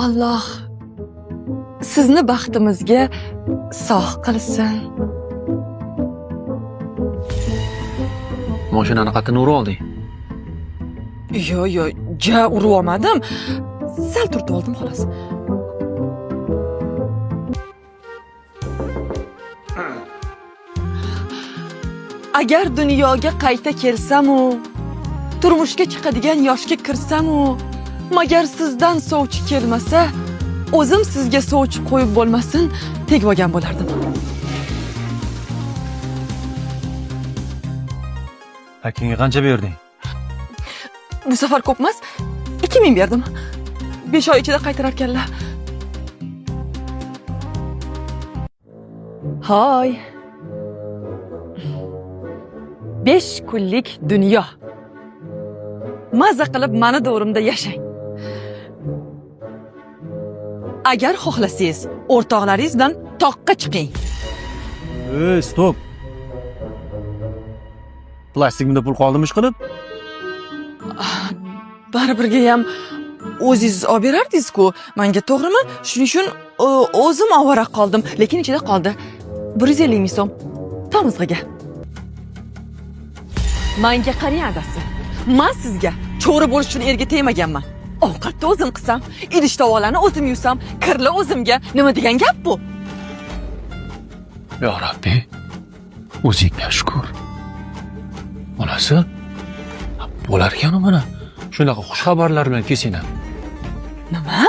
Alloh sizni baxtimizga sog' qilsin. Mashinani qayerdan urib olding? Yo, yo, ja urib olmadim. Sal turtib oldim xolos. Agar dunyoga qayta kelsam-u, turmushga chiqadigan yoshga kirsam-u, magar sizdan sovchi kelmasa, o'zim sizga sovchi qo'yib bo'lmasin, tegib olgan bo'lardim. Akinga qancha berding? Bu safar ko'p emas, 2000 berdim. 5 oy ichida qaytarar ekanlar. Hoy. 5 kunlik dunyo. Maza qilib mani davrimda yashang. Agar xohlasangiz, o'rtoqlaringiz bilan toqqa chiqing. Ey, stop. Plastikda pul qoldimi ish qilib? Baribirga ham o'zingiz olib berardingiz-ku menga, to'g'rimi? Shuning uchun o'zim ovora qoldim, lekin ichida qoldi. 150 ming so'm tomizg'iga. Menga qarang adasi. Men sizga cho'ri bo'lish uchun erga tegmaganman. Ovqatni o'zim qilsam, idish tovoqlarni o'zim yuvsam, kirli o'zimga. Nima degan gap bu? Ya Rabbi, o'zingga shukr. Onasi, bo'lar ekan mana. Shunaqa xush xabarlar bilan kelsang. Nima?